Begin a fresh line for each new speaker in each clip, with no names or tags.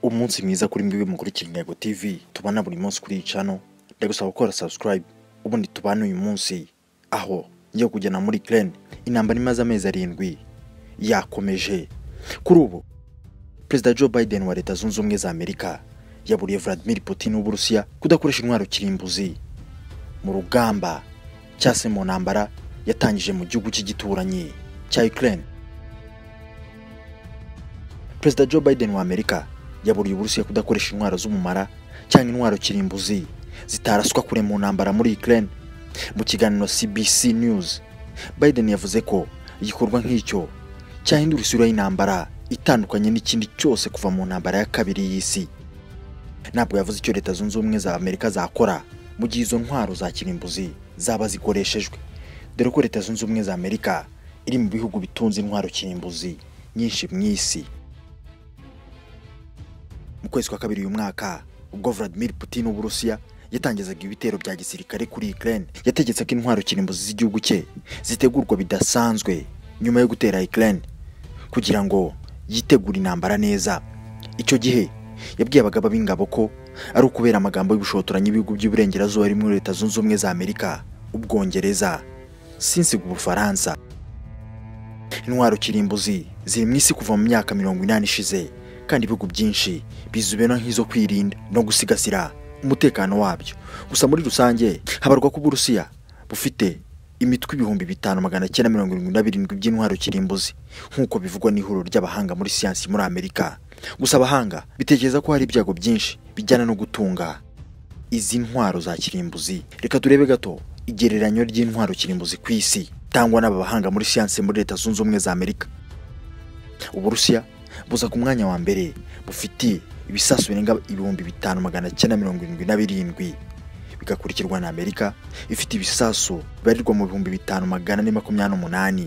Umunsi mwiza kuri mbiwe mukurikira Intego TV tubana buri munsi kuri iyi channel. Ndagusaba gukora subscribe ubundi tubane uyu munsi aho ngiye kujyana muri Ukraine. Intambara imaze amezi 7 yakomeje. Kuri ubu Perezida Joe Biden wa Leta Zunze Ubumwe za Amerika yaburiye Vladimir Putin w'Uburusiya kudakoresha intwaro kirimbuzi mu rugamba cyase mu ntambara yatangije mu gihugu cy'igituranyi cya Ukraine. Perezida Joe Biden wa Amerika yaburiye Uburusiya kudakoresha intwaro z'umumara cyangwa intwaro kirimbuzi zitaraswa kure mu ntambara muri Ukraine. Mu kiganiro CBC News, Biden yavuze ko igikorwa nk'icyo cyahindura isura y'intambara itandukanye n'ikindi cyose kuva mu ntambara ya kabiri y'isi. Ntabwo yavuze icyo Leta Zunze Ubumwe za Amerika zakora mu gihe izo ntwaro za kirimbuzi zaba zikoreshejwe, dore ko Leta Zunze Ubumwe za Amerika iri mu bihugu bitunze intwaro kirimbuzi nyinshi mu isi. Mu kwezi kwa kabiri uyu mwaka, ubwo Vladimir Putin w'Uburusiya yatangizaga ibitero bya gisirikare kuri Ukraine, yategetse ko intwaro kirimbuzi z'igihugu cye zitegurwa bidasanzwe nyuma yo gutera Ukraine kugira ngo yitegure intambara neza. Icyo gihe yabwiye abagaba b'ingabo ko ari ukubera amagambo y'ubushotoranyi b'ibihugu by'Iburengerazuba harimo Leta Zunze Ubumwe za Amerika, Ubwongereza, sinsiga Ubufaransa. Intwaro kirimbuzi ziri mu isi kuva mu myaka 80 ishize, kandi ibihugu byinshi bizubena nk'izo kwirinda no gusigasira umutekano wabyo. Gusa muri rusange habarwa ko Uburusiya bufite imitwe 5977 by'intwaro kirimbuzi nk'uko bivugwa n'ihuriro ry'abahanga muri siyansi muri Amerika. Gusa abahanga bitekereza ko hari ibyago byinshi bijyana no gutunga izi ntwaro za kirimbuzi. Reka turebe gato igereranyo ry'intwaro kirimbuzi ku isi tangwa n'aba bahanga muri siyansi muri Leta Zunze Ubumwe za Amerika. Uburusiya buza ku mwanya wa mbere bufite ibisasu birenga 5977, bigakurikirwa na Amerika ifite ibisasu bibarirwa mu 5428.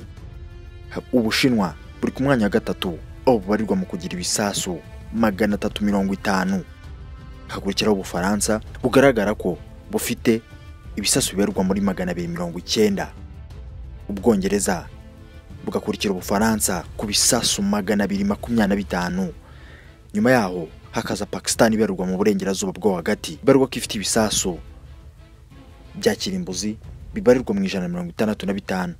Ubushinwa buri ku mwanya wa gatatu aho bubarirwa mu kugira ibisasu 350. Hakurikiraho Ubufaransa bugaragara ko bufite ibisasu bibarirwa muri 290. Ubwongereza bugakurikira Ubufaransa ku bisasu 225. Nyuma yaho hakaza Pakistan ibarurwa mu burengerazuba bwo hagati, ibarurwa ko ifite ibisasu bya kirimbuzi bibarirwa mu 165.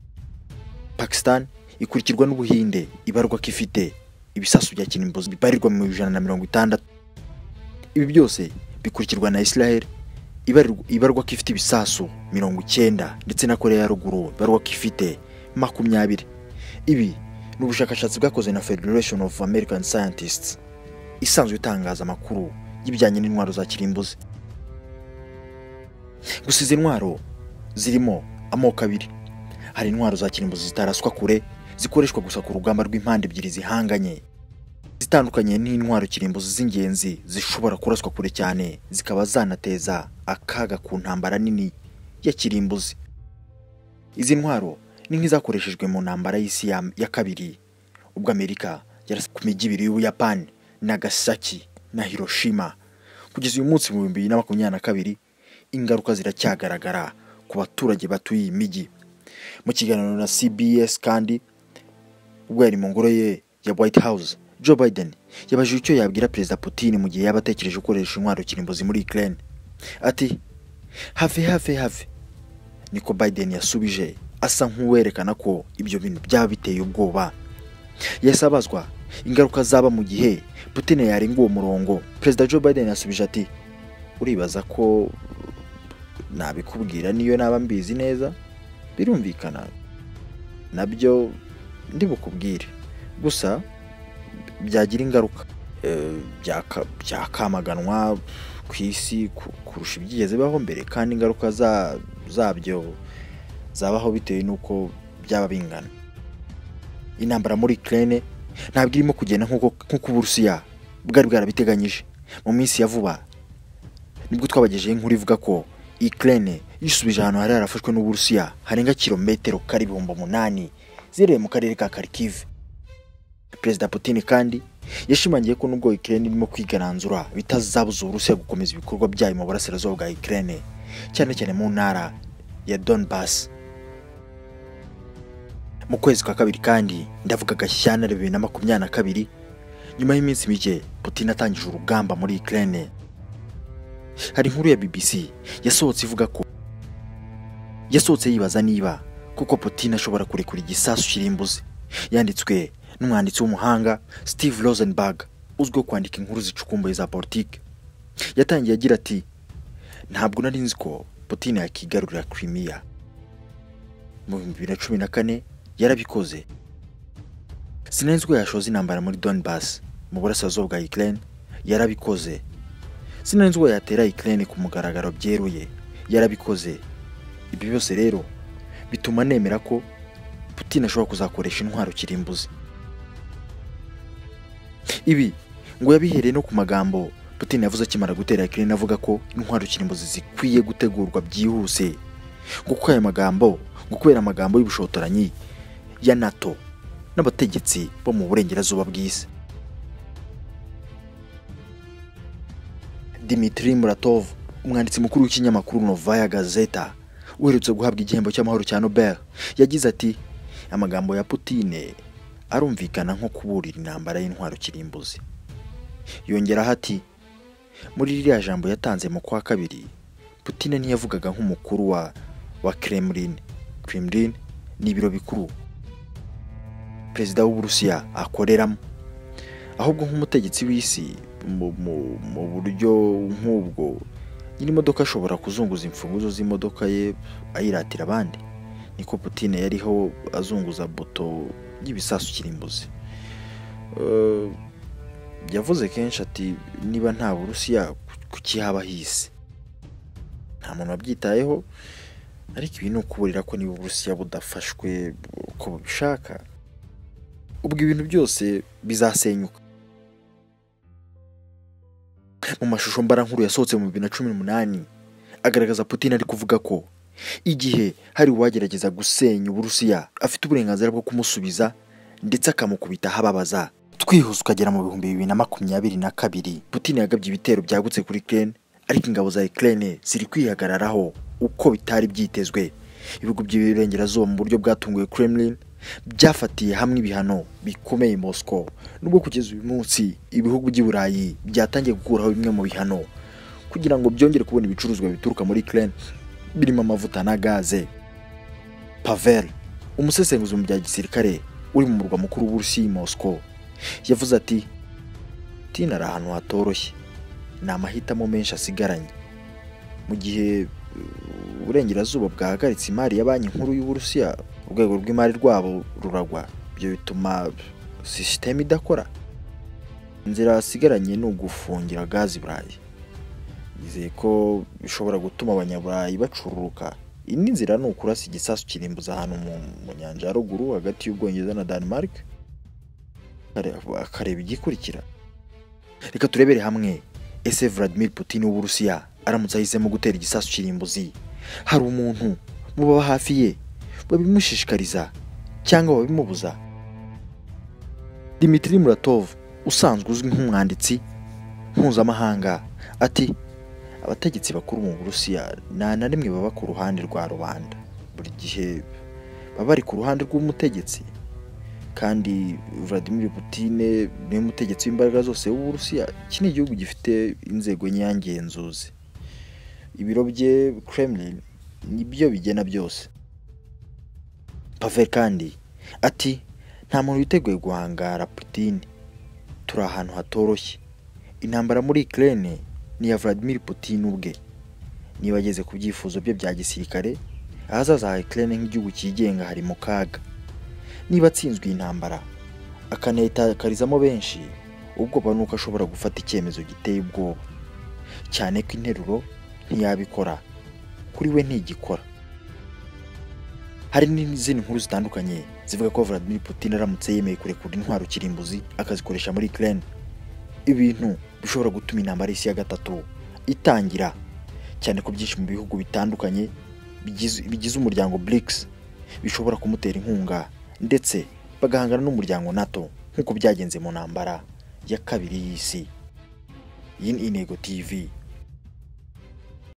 Pakistan ikurikirwa n'Ubuhinde ibarurwa ko ifite ibisasu bya kirimbuzi bibarirwa mu 160. Ibi byose bikurikirwa na Israel ibarurwa ko ifite ibisasu 90, ndetse na Korea ya Ruguru ibarurwa ko ifite 20. Ibi ni ubushakashatsi bwakozwe na Federation of American Scientists isanzwe itangaza amakuru y'ibijyanye n'intwaro za kirimbuzi. Gusa izi ntwaro zirimo amoko abiri. Hari intwaro za kirimbuzi zitaraswa kure, zikoreshwa gusa ku rugamba rw'impande ebyiri zihanganye, zitandukanye n'intwaro kirimbuzi z'ingenzi zishobora kuraswa kure cyane zikaba zanateza akaga ku ntambara nini ya kirimbuzi. Izi ntwaro ni nk'izakoreshejwe mu ntambara y'isi ya kabiri, ubwo Amerika yarasa ku mijyi ibiri y'Ubuyapani, Nagasaki na Hiroshima. Kugeza uyu munsi mu 2022 ingaruka ziracyagaragara ku baturage batuye iyi mijyi. Mu kiganiro na CBS kandi, ubwo yari mu ngoro ye ya White House, Joe Biden yabajije icyo yabwira Perezida Putin mu gihe yaba atekereje gukoresha intwaro kirimbuzi muri Ukraine. Ati have have have, niko Biden yasubije, asa nk'uwerekana ko ibyo bintu byaba biteye ubwoba. Yasabazwa ingaruka zaba mu gihe Putin yarenga uwo murongo. Perezida Joe Biden yasubije ati uribaza ko nabikubwira niyo naba mbizi neza? Birumvikana nabyo ndibukubwire, gusa byagira ingaruka byakamaganwa ku isi kurusha ibyigeze bibaho mbere, kandi ingaruka zabyo zabaho bitewe n'uko byaba bingana. Intambara muri Ukraine ntabwo irimo kugenda nk'uko Uburusiya bwari bwarabiteganyije. Mu minsi ya vuba nibwo twabagejeho inkuru ivuga ko Ukraine yisubije ahantu hari harafashwe n'Uburusiya harenga kilometero kare 8000 ziherereye mu karere ka Kharkiv. Perezida Putin kandi yashimangiye ko nubwo Ukraine irimo kwigaranzura bitazabuza Uburusiya gukomeza ibikorwa byayo mu burasirazuba bwa Ukraine, cyane cyane mu ntara ya Donbass. Mu kwezi kwa kabiri kandi, ndavuga Gashyantare 2022, Nyuma y'iminsi mike Putin atangije urugamba muri Ukraine, hari inkuru ya BBC yasohotse ivuga ko yasohotse yibaza niba kuko Putin ashobora kurekura igisasu kirimbuzi. Yanditswe n'umwanditsi w'umuhanga Steve Rosenberg, uzwiho kwandika inkuru zicukumbuye za politiki. Yatangiye agira ati: "Ntabwo nari nzi ko Putin yakigarurira Crimea. Mu 2014 yarabikoze. Sinari nzi ko yashoza intambara muri Donbass mu burasirazuba bwa Ukraine, yarabikoze. Sinari nzi ko yatera Ukraine ku mugaragaro byeruye, yarabikoze. Ibi byose rero bituma nemera ko Putin ashobora kuzakoresha intwaro kirimbuzi." Ibi ngo yabihereye no ku magambo Putin yavuze akimara gutera Ukraine, avuga ko intwaro kirimbuzi zikwiye gutegurwa byihuse, kuko aya magambo ngo kubera amagambo y'ubushotoranyi ya NATO n'abategetsi bo mu burengerazuba bw'isi. Dmitry Muratov, umwanditsi mukuru w'ikinyamakuru Novaya Gazeta, uherutse guhabwa igihembo cy'amahoro cya Nobel, yagize ati: "Amagambo ya Putin arumvikana nko kuburira intambara y'intwaro kirimbuzi." Yongeraho ati: "Muri ririya jambo yatanze mu kwa kabiri, Putin ntiyavugaga nk'umukuru wa Kremlin. Kremlin ni ibiro bikuru perezida w'Uburusiya akoreramo, ahubwo nk'umutegetsi w'isi mu buryo nk'ubwo nyiri imodoka ashobora kuzunguza imfunguzo z'imodoka ye ayiratira abandi, niko Putin yariho azunguza buto y'ibisasu kirimbuzi. Yavuze kenshi ati niba nta Burusiya kuki haba hisi? Nta muntu wabyitayeho, ariko ibi ni ukuburira ko niba Uburusiya budafashwe uko bubishaka, ubwo ibintu byose bizasenyuka." Mu mashusho mbarankuru yasohotse mu 2018 agaragaza Putin ari kuvuga ko igihe hari uwagerageza gusenya Uburusiya afite uburenganzira bwo kumusubiza ndetse akamukubita ahababaza. Twihuse ukagera mu 2022, Putin yagabye ibitero byagutse kuri Ukraine, ariko ingabo za Ukraine ziri kwihagararaho uko bitari byitezwe. Ibihugu by'iburengerazuba mu buryo bwatunguye Kremlin byafatiye hamwe ibihano bikomeye Moscow, nubwo kugeza uyu munsi ibihugu by'i Burayi byatangiye gukuraho bimwe mu bihano kugira ngo byongere kubona ibicuruzwa bituruka muri Ukraine birimo amavuta na gaze. Pavel, umusesenguzi mu bya gisirikare uri mu murwa mukuru w'Uburusiya Moscow, yavuze ati: "Putin ari ahantu hatoroshye, ni amahitamo menshi asigaranye. Mu gihe uburengerazuba bwahagaritse imari ya banki nkuru y'Uburusiya, urwego rw'imari rwabo ruragwa, ibyo bituma sisiteme idakora. Inzira asigaranye ni ugufungira gazi i Burayi. Yizeye ko bishobora gutuma abanyaburayi bacururuka. Indi nzira ni ukurasa igisasu kirimbuza ahantu mu nyanja ya ruguru hagati y'Ubwongereza na Denmark, akareba igikurikira." Reka turebere hamwe, ese Vladimir Putin w'Uburusiya aramutse ahisemo gutera igisasu kirimbuzi, hari umuntu mu baba hafi ye babimushishikariza cyangwa babimubuza? Dmitry Muratov, usanzwe uzwi nk'umwanditsi mpuzamahanga, ati: "Abategetsi bakuru mu Burusiya nta na rimwe baba ku ruhande rwa rubanda, buri gihe baba bari ku ruhande rw'umutegetsi, kandi Vladimir Putin niwe mutegetsi w'imbaraga zose w'Uburusiya. Iki ni igihugu gifite inzego nyangenzuzi, ibiro bye Kremlin nibyo bigena byose." Pavel kandi ati: "Nta muntu witeguye guhangara Putin, turi ahantu hatoroshye. Intambara muri Ukraine ni iya Vladimir Putin ubwe. Niba ageze ku byifuzo bye bya gisirikare, ahazaza ha Ukraine nk'igihugu cyigenga hari mu kaga. Niba atsinzwe iyi ntambara akanayitakarizamo benshi, ubwoba ni uko ashobora gufata icyemezo giteye ubwoba, cyane ko interuro ntiyabikora kuri we ntigikora." Hari n'izindi nkuru zitandukanye zivuga ko Vladimir Putin aramutse yemeye kurekura intwaro kirimbuzi akazikoresha muri Ukraine, ibintu bishobora gutuma intambara y'isi ya gatatu itangira, cyane ko byinshi mu bihugu bitandukanye bigize umuryango BRICS bishobora kumutera inkunga ndetse bagahangana n'umuryango NATO nk'uko byagenze mu ntambara ya kabiri y'isi. Iyi ni Intego TV.